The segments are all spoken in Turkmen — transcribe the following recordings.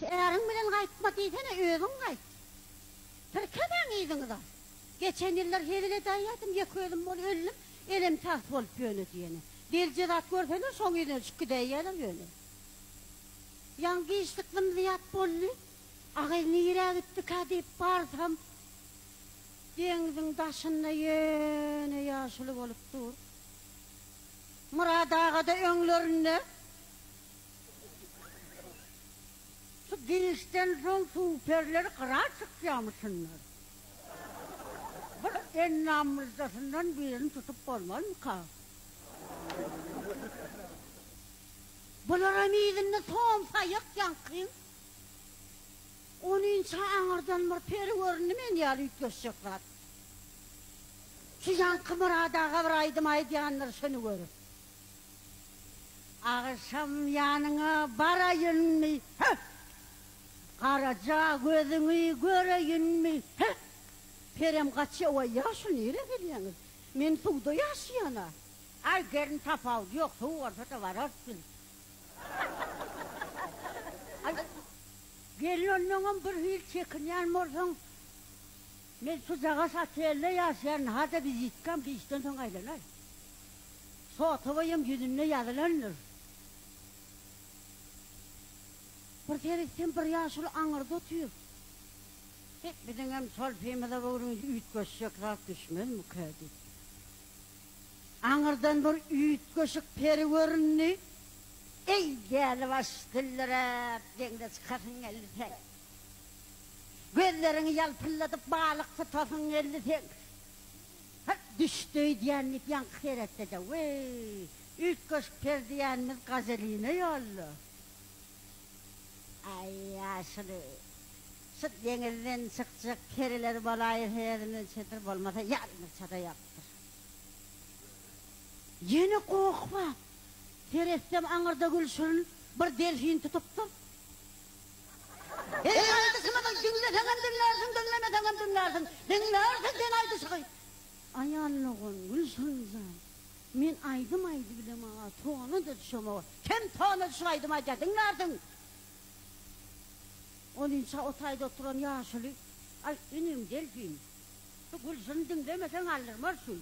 Äriň bilen gaýtma diýsene, özüň gaýt. Tirkemäň yzyňyza. Geçen ýyllar hezil edäýýädim, ýeke özüm bolup öldüm, elem tagt bolup ýöne diýeni. Delje zat görseler, şoň yzyna düşüp gidäýýäler ýöne. Ýaňy giçlik zym-zyýat boldy. A gyz nirä gitdikä diýip barsam, deňziň daşynda ýöne ýaşuly bolup dur. Myrat aga-da öňlerinde. Şu giçden soň suwperleri gyra çykýamyşynlar. Bir ennamlyjasyndan birini tutup bolmazmyka? Bularam yzynda somsaýak ýaňkyň. Onynça aňyrdan bir peri göründi men ýaly üýtgeşjek zat. Şu ýaňky Myrat aga bir aýdym aýdýandyr şuny görüp. Agşam ýanyňa baraýynmy, heh! Garaja gözüňi göreýinmi, heh! Perem gaçýa, waý ýaşuly nirä gelýäňiz? Men suwda ýaşaýan-a. Aý gelin tapawudy ýok, suw bolsa-da bararys biz. Aý gelin onnoňam bir hili çekinýän bolsaň, men şujagaz otelde ýaşaýan, hada wizitkam giçden soň aýlanaý. Sotowaýam ýüzünde ýazylandyr. Bir seretsem bir ýaşuly aňyrda otyr. Hek biziňem solpymyza bu gün üýtgeşjek zat düşmezmikä diýip. Aňyrdan bir üýtgeşik peri göründi. Eý, dälibaş, dilleräp deňze çykasyň geldi seň. Gözleriňi ýalpyldadyp balyk tutasyň geldi seň. Hä, düşdi öýdýän diýip ýaňky seretse-de, weý, üýtgeşik per diýenimiz gazelina ýolda. Aý, ýaşuly, şu deňizden çykjak periler bolaýsa özümiz çedir, bolmasa ýalňyzça-da ýokdur. Ýene goh bar. Seretsem aňyrda Gülşirin bir delfin tutupdyr. Eý, aýdyşymyzy diňleseňem diňlärsiň, diňlemeseňem diňlärsiň. Diňlärsiň sen aýdyşygy. Aý Allajan, Gülşirin jan, men aýdym aýdybilemok-a, tona-da düşemok. Kim tona düşüp aýdym aýdýar, diňlärsiň. Onynça o taýda oturan ýaşuly, Aý, inim, delfin, şu Gülşirini diňlemeseň aldyrmaz şu.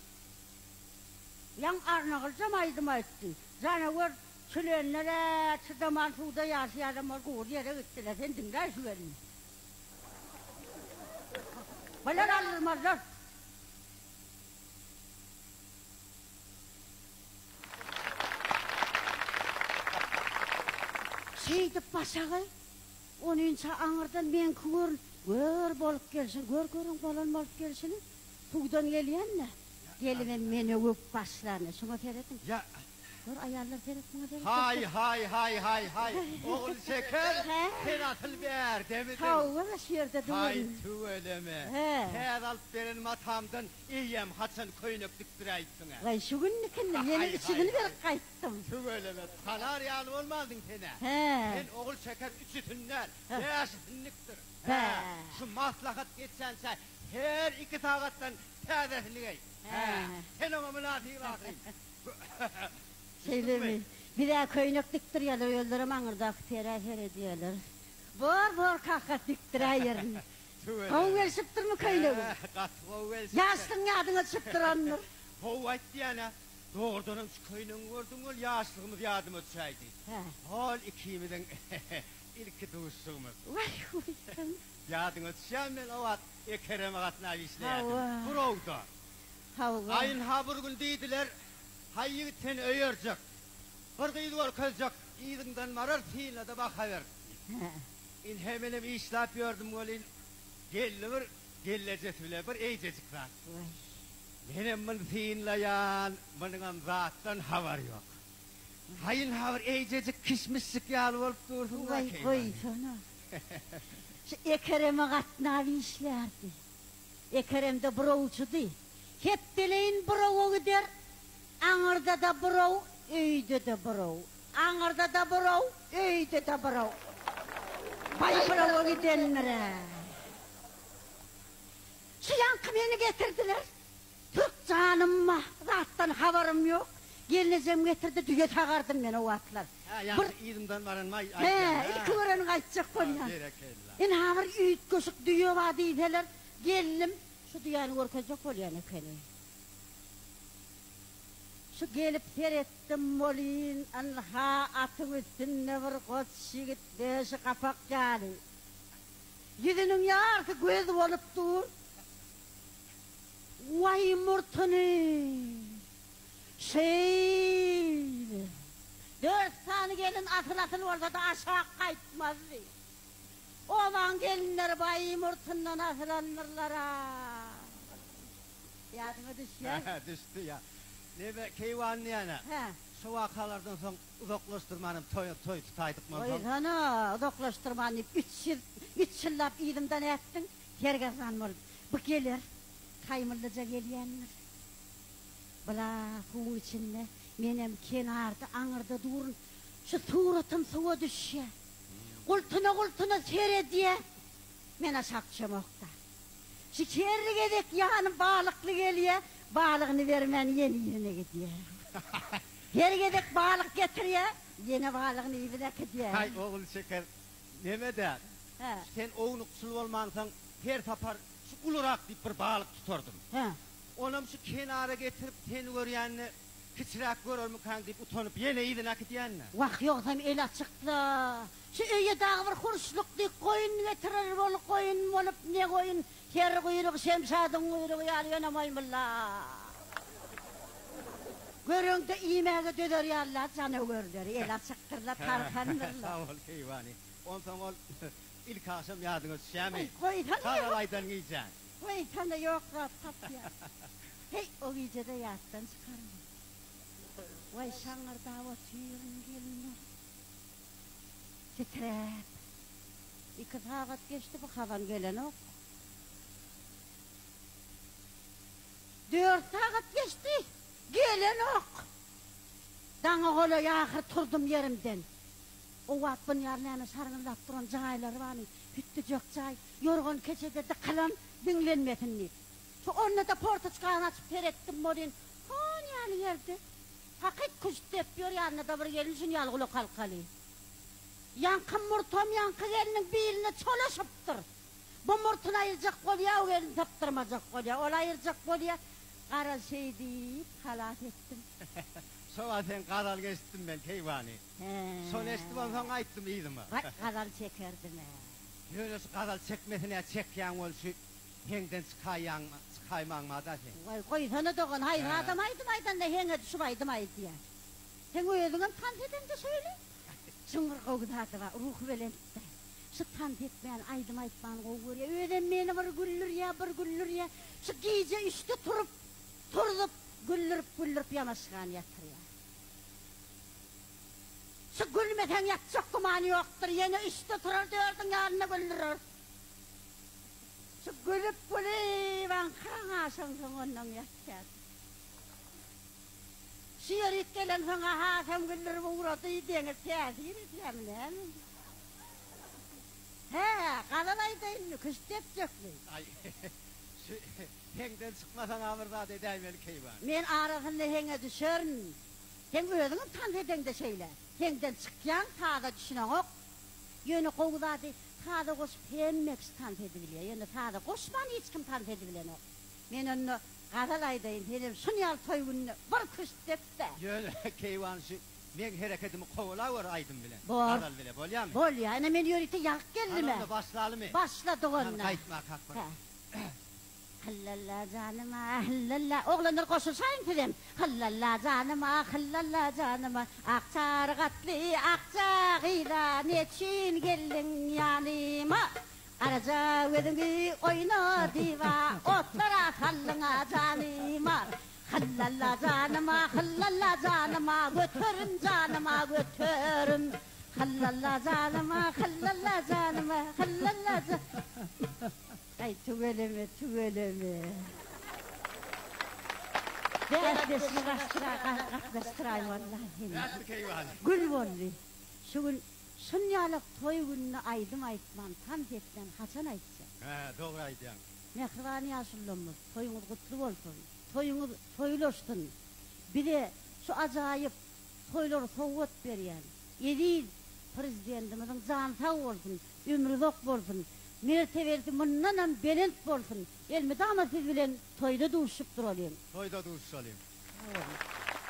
Ýaňy Arnagylyjam aýdym aýtdy. Janawer çülenler-ä çydaman suwda ýaşaýanam bolup gury ýere gitdiler. Sen diňläý şu gelni. Bular aldyrmazlar. Şeýdip başagaý onynça aňyrdan meňki görün, gör bolup gelşini, gör görüň bolan bolup gelşini. Suwdan gelýän-dä. Gelibem meni öwüp başlany. Şuňa serediň. Ýa. Gör, aýallar seret muňa seret. Haý, haý, haý, haý, haý. Ogulşeker, sen asyl bärdemidiň? Hawa, şu ýerde durun. Haý, tüweleme. Täze alyp beren matamdan eýýäm haçan köýnek dikdiräýipsiň-ä? Waý, şu gün dikindim. Ýene üçüsini berip gaýtdym. Tüweleme, tanar ýaly bolmansyň sen-ä. Sen Ogulşeker üçüsini däl, bäşisini dikdir. Hä, şu maslahat geçýänçä Her iki sagatdan täzesini geý. Hä, sen oňa mynasyp ahyryn. Şeýlemi? Biz-ä köýnek dikdirýärler, özlerem aňyrdaky perä seredýärler. Bor, bor, kaka, dikdiräýerin. Gowy gelşipdirmi köýnegiň? Hä, gaty gowy gelşipdir. Ýaşlygyň ýadyňa düşüp durandyr. Gowy aýtýan-a. Dogrudanam şu köýnegiňi gördüm weli ýaşlygymyz ýadyma düşäýdi. Hä. Hol ikimiziň ilki duşuşygymyz. Waý, goýsana. Ýadyňa düşýärmi men o wagt Ekereme gatnap işleýärdim. Hawa. Burawda. Hawa. Aý ynha bir gün diýdiler, Haý ýigit seni öýerjek. Bir gyz görkezjek, yzyňdan barar synlada bakaber diýip. Hä. Ynha menem işläp ýördüm welin, geldi bir gellejesi bile bir eýjejik zat. Waý. Menem muny synlaýan, munuňam zatdan habary ýok. Haý ynha bir eýjejik kişmişjik ýaly bolup dursuň-da Waý keýwany. goýsana. Şu Ekereme gatnap işlärdi. Ekeremde burawçydy. Hepdeleýin burawa gider. Aňyrda-da buraw, öýde-de buraw. Aňyrda-da buraw, öýde-de buraw. Baý burawa gidendir-ä. Şu ýaňky meni getirdiler. Türk janym-a, zatdan habarym ýok. Gelnejem getirdi, düýe sagardym men o wagtlar. Hä, ýaňky yzymdan baran maý aýtýan. Hä, ilki göreniňi aýtjak bolýan. Berekella. Ynha bir üýtgeşik düýe bar diýseler, geldim, şu düýäni görkezjek bolýan ekeni. Şu gelip seretdim welin, ynha atyň üstünde bir goç ýigit döşi gapak ýaly. Ýüzüniň ýarysy göz bolup dur. Waý murtuny! Şeýle. Dört sany gelin asyl-asyl bolsa-da aşak gaýtmazdy. Obaň gelinleri baý murtundan asylandyrlar-a. Ýadyňa düşýär? Hä, düşdi ýa. Neme, keýwany diýýän-ä. Hä. Şo wakalardan soň uzaklaşdyrmanam toýa toý tutaýdyk onsoň. Goýsana, uzaklaşdyrman diýip, üç ýyl, üç ýyllap yzymdan ätdiň, sergezdan bolup. Bu geler, taýmyllyja gelýändir. Bula suwuň içinde, menem kenarda, aňyrda durun. Şu suratym suwa düşýä. Gultuna-gultuna seredýä. Men aşak düşemok-da. Şu her gezek ýany balykly gelýä, balygyny bermän ýene yzyna gidýä. Her gezek balyk getirýä, ýene balygyny yzyna äkidýä. Haý, Ogulşeker, neme-dä, sen ownukçyl bolmansoň, her sapar şu ulurak diýip bir balyk tutardym. Onam şu kenara getirip seni görýände kiçiräk görermikäň diýip utanyp ýene yzyna äkidýän-dä. Wah, ýogsam el açykda. Şu öýe dagy bir hurşluk dik goýun getirer bol goýun bolup ne goýun her guýrugy şemşadyň guýrugy ýaly ýöne maýmylla. Göreňde iýmäge dözer ýalyla janöwerleri el açykdyrla tarhandyrla. Sag bol keýwany. Onsoň ol ilki agşam ýadyňa düşýämi? Aý goýsana. Garal aýdan gijäň. Goýsana ýok zat tapýa. Heý o gijede ýatdan çykarma. Waý şaňňyrdap otyryn gelinler. Titräp. Iki sagat geçdi, bu hazan gelenok. Dört sagat geçdi, gelenok. Daňa golaý ahyr turdum ýerimden. O wagt bunýar näme şarňyldap duran jaýlary barmy, hütdüjek jaý, ýorgan keçede dykylan, diňlenmesin diýip. Şu onda-da portoçkany açyp seretdim welin, hon ýaly ýerde. Hakyt küşt depýär ýanynda-da bir gelin şun ýaly gulak halkaly. Ýaňky murtam ýaňky gelniň biline çolaşypdyr. Bu murtuny aýyrjak bolýa, o gelin sypdyrmajak bolýa. Ol aýyrjak bolýa. Garaz şeý diýip halas etdim. Şo wagt seň gazalyňy eşitdim men keýwany. Şony eşidip onsoň gaýtdym yzyma. Waý gazal çekerdim-ä. Ýöne şu gazal çekmesine çekýäň bolşy heňden çykaýýaň çykaýmaňmada sen. Waý goýsana dogan haýsy adam aýdym aýdanda heňe düşüp aýdym aýdýa. Seň özüňem tans edende şeýle. Şuň bir gowy zady bar ruhubelentde. Şu tans etmän aýdym aýtmany gowy görýä. Özem meni bir güldürýä bir güldürýä. Şu gije üçde turup turzup güldürip güldürip ýanaşgan ýatyrýa. Şu gülmeseň ýatjak gümany ýokdur ýene üçde turar dördüň ýarynda güldürer. Şu gülüp gülüp aňkaň aşansoň onnoň ýatýar. Şu ýerik gelensoň-a hasam güldürip ugrady, deňiz täsir edýärmi näme? Hä, gazal aýdaýynmy, küşt depjekmi? Aý, şu heňden çykmasaň-a bir zat edäýmeli keýwan. Men arasynda heňe düşerin. Seň özüňem tans edeňde şeýle. Heňden çykýaň, saza düşüneňok. Ýöne gowy zady saza goşup hemme kişi tans edibilýär. Ýöne saza goşman hiç kim tans edibilenok. Men onda gazal aýdaýyn, senem şun ýaly toý gününe bir küşt dep-dä. Ýöne keýwan şu meň herekedimi kowalaweri aýdym bilen, Bor. gazal bile, bolýamy? Bolýa. Ine men ýörite ýazyp geldim-ä. Hany onda başlalymy? Başla dogan. Hany gaýtma kak bir. Hä. Hyllalla janyma, hyllalla. Oglanlar goşulşaýyň sizem. Hyllalla janyma, hyllalla janyma. Ak çaryk atly akja gyza neçün geldiň ýanyma? Garaja gözüňi oýnadyba, otlara saldyň-a janyma. Hyllalla janyma, hyllalla janyma, göterim janyma, göterim. Hyllalla janyma, hyllalla janyma, hyllalla ja. Aý tüweleme tüweleme. Bäsdeşli gatnaşdyraý wallahi seni. Nätdi keýwany. Gül boldy. Şu gün şunýalak toý gününe aýdym aýtman tans etmän haçan aýtjak. Hä dogry aýdýaň. Mähriban ýaşulularymyz toýuňyz gutly bolsun. Toýuňyz toýlaşsyn. Bize şu ajaýyp toýlary sowgat berýän. Eziz Prezidentimiziň jany sag bolsun, ömri uzak bolsun, mertebesi mundanam belent bolsun! Elmydama siz bilen toýda duşup duralyň. Toýda duşuşalyň. Sag boluň.